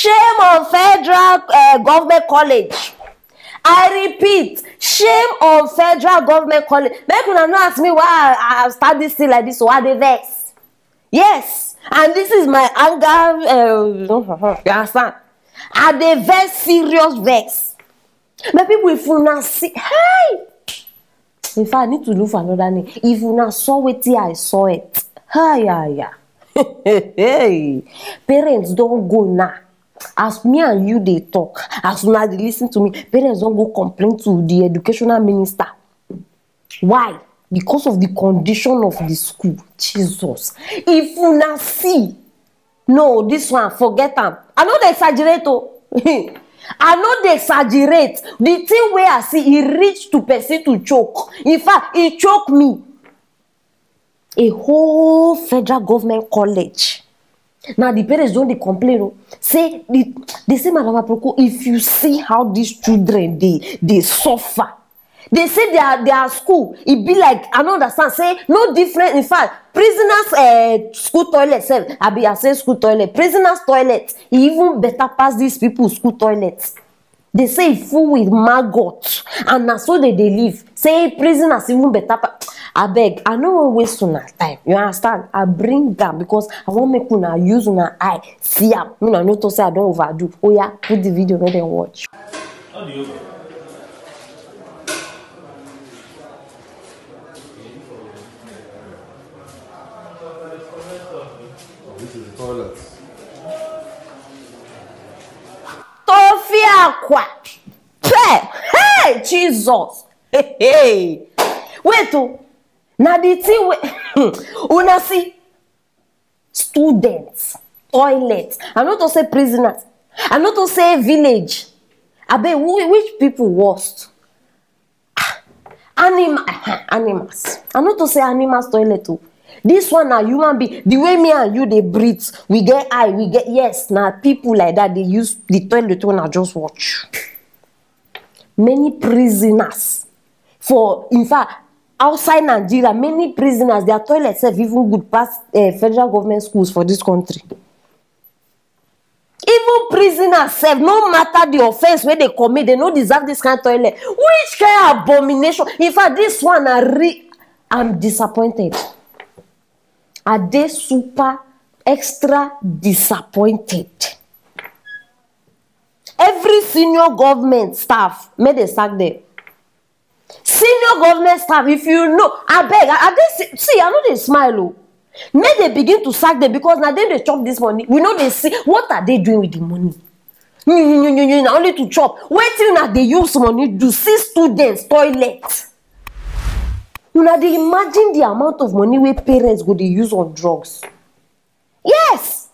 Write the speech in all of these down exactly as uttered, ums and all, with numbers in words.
Shame on Federal uh, Government College. I repeat, shame on Federal Government College. Make una no ask me why I, I start this thing like this. So I dey vex. Yes, and this is my anger. Uh, you understand? I dey vex, serious vex. My people, if una see, hey! In fact, I need to look for another name. If una saw wetin I saw it, hi, hi, hi. Hey, parents don go now. As me and you dey talk, as una dey listen to me, parents don go complain to the educational minister. Why? Because of the condition of the school. Jesus. If una see, no, this one, forget am. I no dey exaggerate o. I no dey exaggerate. The thing wey I see, e reach to person to choke. In fact, e choke me. A whole Federal Government College. Now the parents don dey complain o. Say the, they say, Madam Aproko, if you see how these children dey dey suffer, they say their their school, e be like, I no understand. Say no different. In fact, prisoners uh, school toilet sef, I be I say school toilet, prisoners toilet, e even better pass these people school toilet. They say e full with maggot, and na so they dey live. Say prisoners even better pa- Abeg, I no wan waste una time. You understand? I bring am because I wan make una use una eye see am. Una no talk say I don overdo. Oya, put the video, make dem watch. This is the toilet. Tofiakwa. Peh! Hey, Jesus! Hey, hey. Wait o. Na the thing wey una see, students, toilet. I no to say prisoners. I no to say village. Abeg, who- which people worst? Animal, animals. I no to say animals toilet o. This one na human being. The way me and you dey breathe, we get eye, we get, yes, na people like that dey use the toilet wey una just watch. Many prisoners for, in fact, outside Nigeria, many prisoners, their toilet sef even good pass uh, federal government schools for this country. Even prisoners sef, no matter the offense wey they commit, they no deserve this kind toilet. Which kind abomination? In fact, this one na re- I'm disappointed. I dey super extra disappointed. Every senior government staff, make they sack them. Senior government staff, if you know, abeg, I, I dey see, see, I no dey smile o. Make they begin to sack them because na dem dey chop this money. We no dey see, what are they doing with the money? Nyu, nyu, nyu, nyu, nyu, na only to chop. Wetin una dey use money do? See students toilet. Una dey imagine the amount of money wey parents go dey use on drugs. Yes,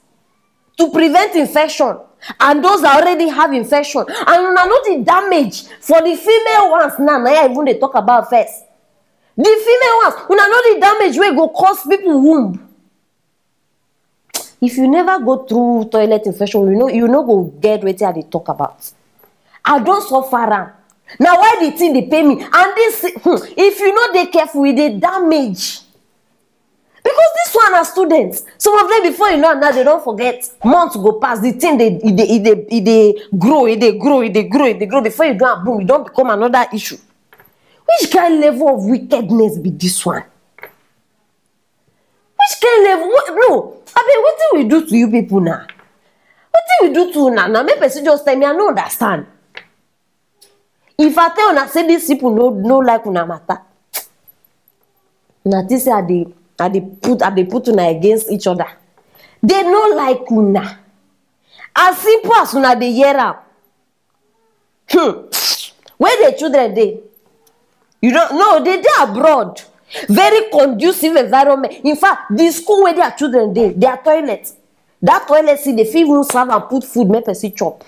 to prevent infection, and those that already have infection, and una know the damage for the female ones now. Na I even dey talk about first. The female ones, una know the damage wey go cause people womb. If you never go through toilet infection, you know you no go get wetin I dey talk about. I don suffer am. Na why the thing dey pain me. And this, hmm, if you no dey careful, e dey damage. Because this one na students. Some of them, before you know am now, they don forget. Months go pass, the thing dey e dey e dey e dey grow, e dey grow, e dey grow, e dey grow. Before you do am, boom, e don become another issue. Which kind level of wickedness be this one? Which kind level? What, no, I mean, wetin we do to you people now? Wetin we do to una now? Make person just tell me, I no understand. If I tell una say these people no no like una matter, una think say I dey I dey put I dey put una against each other. They no like una. As simple as una dey hear am. Hmm. Where the children dey? You don't know, they dey abroad. Very conducive environment. In fact, the school where their children dey, their toilet, that toilet seat, they fit even serve and put food, make person chop.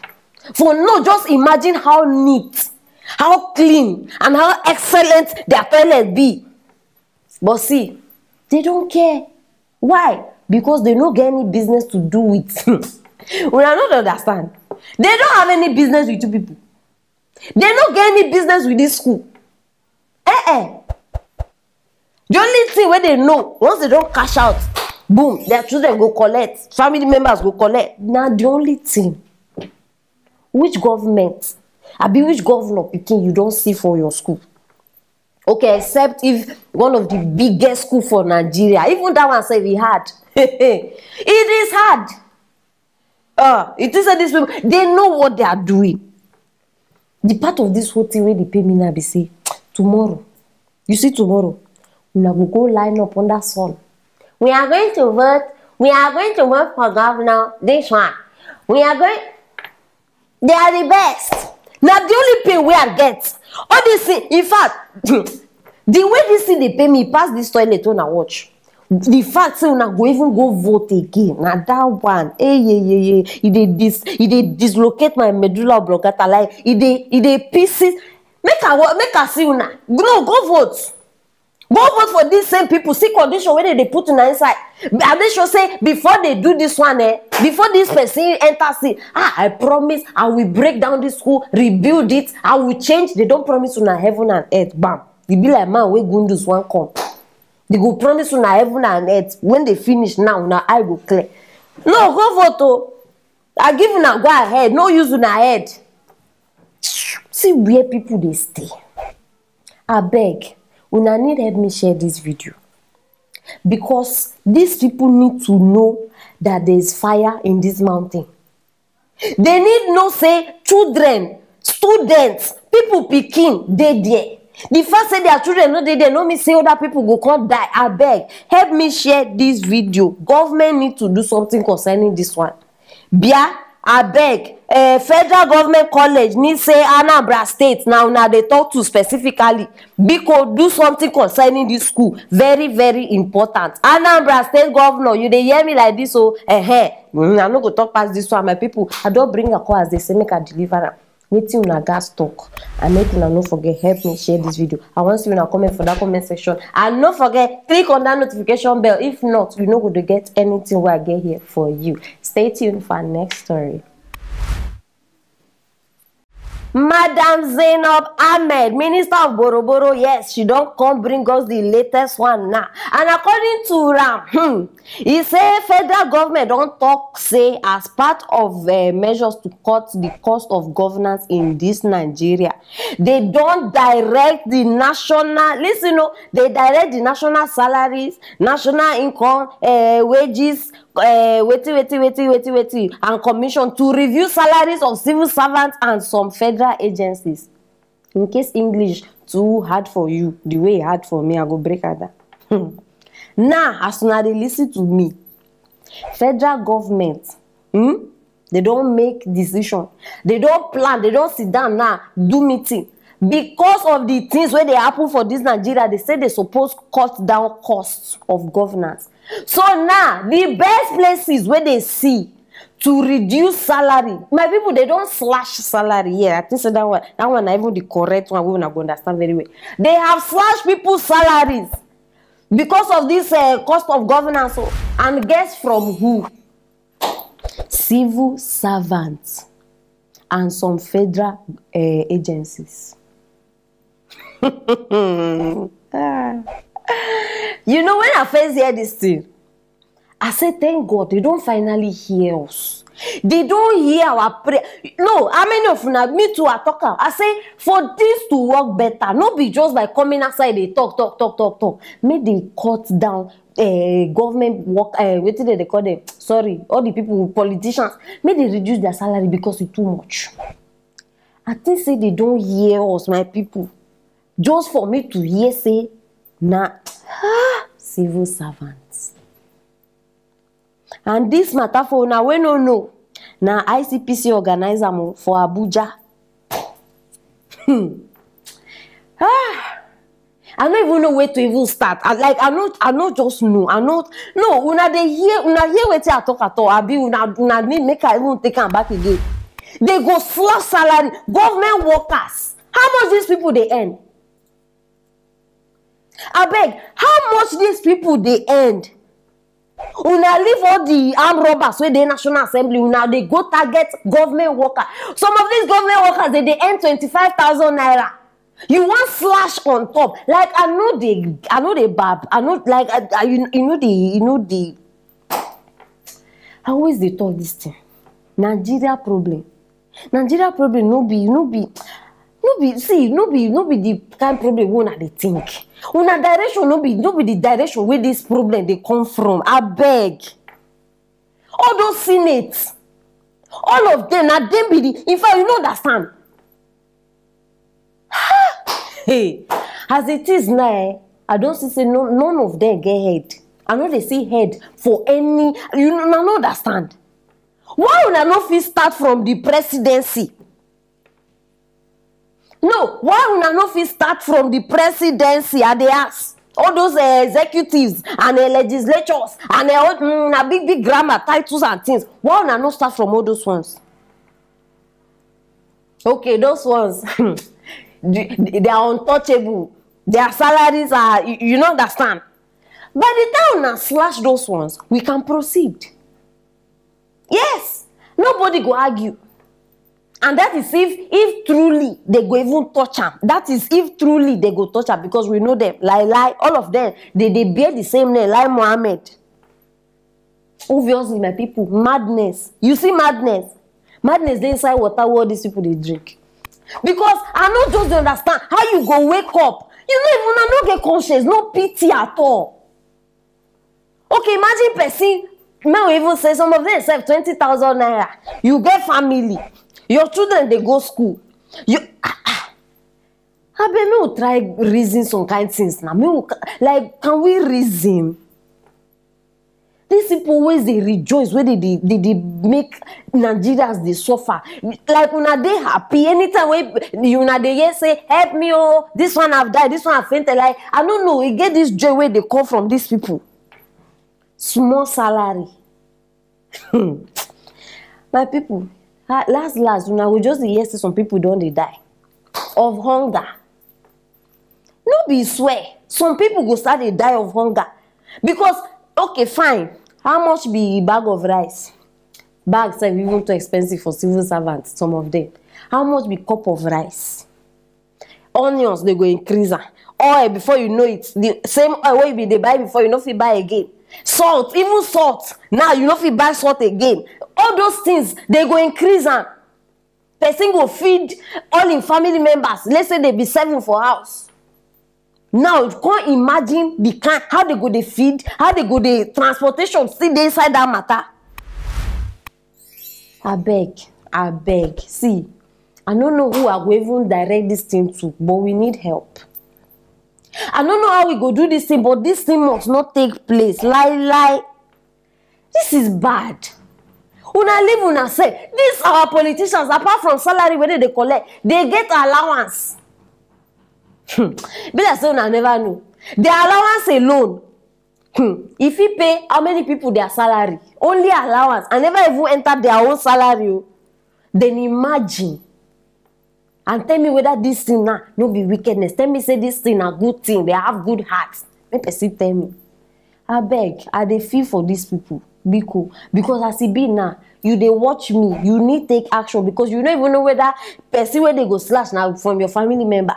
For no, just imagine how neat, how clean, and how excellent their toilet be. But see, they don't care. Why? Because they no get any business to do with. Una no dey understand. They don't have any business with you people. They no get any business with this school. Eh eh. The only thing wey they know, once they don cash out, boom, their children go collect, family members go collect. Na the only thing. Which government, abi which governor pikin you don see for your school? Okay, except if one of the biggest school for Nigeria, even that one sef, e hard. It is hard. Uh, it is that these people, they know what they are doing. The part of this whole thing wey dey pain me now be say, tomorrow, you see tomorrow, una go go line up under sun. We are going to vote. We are going to vote for governor. This one. We are going. They are the best. Na the only pain wey I get. All this thing, in fact, the way this thing dey pain me pass this toilet wey una watch. The fact say una go even go vote again, na that one, eh, yeah, yeah, yeah. E dey dis, e dey dislocate my medulla oblongata. Like, e dey, e dey pieces. Make I wa-, make I see una. No, go vote. Go vote for these same people. See condition wey dem dey put una inside. I dey sure say before they do this one, eh, before this person enter, see, ah, I promise I will break down this school, rebuild it, I will change. They don promise una heaven and earth. Bam. E be like man wey gundus wan come. They go promise una heaven and earth. When they finish now, una eye go clear. No, go vote o. I give una go ahead. No use una head. See where people dey stay. Abeg, una need help me share this video, because these people need to know that there is fire in this mountain. They need know say children, students, people pikin dey there. The fact say their children no dey there no mean say other people go come die. Abeg, help me share this video. Government need to do something concerning this one. Bia, abeg, eh, federal government college need say Anambra State, na una dey talk to specifically. Biko, do something concerning this school. Very, very important. Anambra State governor, you dey hear me like this o? Ehe. Mm, I no go talk pass this one, my people. I don bring am come as they say make I deliver am. Wetin una gats talk, and make una no forget help me share this video. I wan see una comment for that comment section, and no forget click on that notification bell. If not, you no go dey get anything wey I get here for you. Stay tuned for our next story. Madam Zainab Ahmed, Minister of Boroboro, yes, she don come bring us the latest one now. And according to am, hmm, e say federal government don talk say as part of, eh, measures to cut the cost of governance in this Nigeria, they don direct the national, listen o, they direct the national salaries, national income, eh, wages, eh, wetin, wetin, wetin, wetin, wetin, and commission to review salaries of civil servants and some federal agencies. In case English too hard for you, the way e hard for me, I go break am down. Hmm. Now, as una dey listen to me, federal government, hmm, they don make decision, they don plan, they don sit down now, do meeting. Because of the things wey dey happen for this Nigeria, they say they suppose cut down costs of governance. So now, the best places wey they see to reduce salary, my people, they don slash salary here. I think say that one, that one na even the correct one wey una go understand very well. They have slashed people's salaries because of this, eh, cost of governance o. And guess from who? Civil servants and some federal, eh, agencies. Ah. You know, when I first hear this thing, I say, "Thank God, they don finally hear us. They don hear our prayer." No, how many of una, me too, I talk am. I say, for this to work better, no be just by coming outside, they talk, talk, talk, talk, talk. Make they cut down, eh, government work, eh, wetin dem dey call them? Sorry, all the people, politicians, make they reduce their salary because e too much. I think say they don hear us, my people. Just for me to hear say na, ah, civil servants. And this matter, for una wey no know, na I C P C organize am o, for Abuja. Hmm. Ah, I no even know where to even start. I, like, I no, I no just know. I no, no, una dey hear, una hear wetin I talk at all. Abi una, una need make I even take am back again. They go slash salary, government workers. How much these people dey earn? Abeg, how much these people dey earn? Una leave all the armed robbers wey dey National Assembly, una dey go target government worker. Some of these government workers, they dey earn twenty-five thousand naira. You wan slash on top. Like, I no dey, I no dey bab. I no, like, I, I, you, you know the, you know the, I always dey talk this thing. Nigeria problem. Nigeria problem no be, no be, no be, see, no be, no be the kind problem wey una dey think. Una direction no be, no be the direction wey this problem dey come from. Abeg. All those senate, all of them, na dem be the, in fact, you no understand. Hey, as it is now, eh, I don see say no, none of them get head. I no dey see head for any, you know, I no understand. Why una no fit start from the presidency? No, why una no fit start from the presidency? I dey ask. All those, eh, executives and, eh, legislatures and, eh, all, mm, na big, big grammar, titles and things. Why una no start from all those ones? Okay, those ones, they, they are untouchable. Their salaries are, you, you no understand. By the time una slash those ones, we can proceed. Yes, nobody go argue. And that is if, if truly they go even touch am. That is if truly they go touch am, because we know them. Like, like, all of them, they, they bear the same name, like Mohammed. Obviously, my people, madness. You see madness? Madness dey inside water wey all these people dey drink. Because I no just dey understand how you go wake up. You no even, una no get conscience, no pity at all. Okay, imagine person, make we even say some of them sef, twenty thousand naira. You get family, your children dey go school. You, ah, ah. Abeg, make we try reason some kind things now. Make we ca-, like, can we reason? These people wey dey rejoice, wey dey, dey, dey, dey make Nigerians dey suffer. Like, una dey happy anytime wey una dey hear say, "Help me, oh, this one have died, this one have fainted." Like, I no know, e get this joy wey dey come from these people. Small salary. My people, ah, last, last, una go just dey hear say some people don dey die of hunger. No be swear, some people go start dey die of hunger. Because, okay, fine, how much be bag of rice? Bag sef even too expensive for civil servants, some of them. How much be cup of rice? Onions, they go increase am. Oil, before you know it, the same oil wey you bin dey buy before, you no fit buy again. Salt, even salt, now you no fit buy salt again. All those things, they go increase am. Person go feed all im family members. Let's say they be seven for house. Now, come imagine the kind, how they go dey feed, how they go dey transportation still dey inside that matter. Abeg, abeg, see, I no know who I go even direct this thing to, but we need help. I no know how we go do this thing, but this thing must not take place. Lie, lie. This is bad. Una leave una sef. These our politicians, apart from salary wey they dey collect, they get allowance. Hmm. Be like say una never know. The allowance alone, hmm, e fit pay how many people their salary. Only allowance. I never even enter their own salary o. Then imagine and tell me whether this thing now no be wickedness. Tell me say this thing na good thing. They have good heart. Make person tell me. Abeg, I dey feel for these people, biko, because as e be now, you dey watch me, you need take action, because you no even know whether person wey they go slash na from your family member.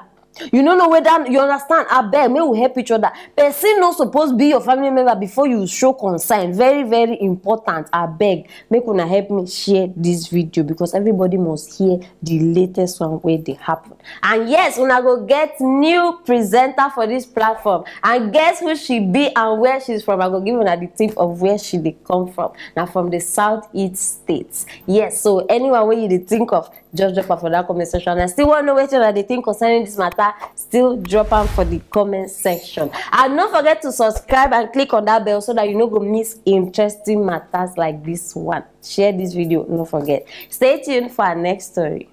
You no know whether, you understand? Abeg, make we help each other. Person no suppose be your family member before you show concern. Very, very important. Abeg, make una help me share this video, because everybody must hear the latest one wey dey happen. And yes, una go get new presenter for this platform. And guess who she be and where she's from? I go give una the tip of where she dey come from. Na from the southeast states. Yes, so anyone wey you dey think of, just drop am for that comment section. I still wan know wetin una dey think concerning this matter. Still drop am for the comment section. And no forget to subscribe and click on that bell so that you no go miss interesting matters like this one. Share this video, no forget. Stay tuned for our next story.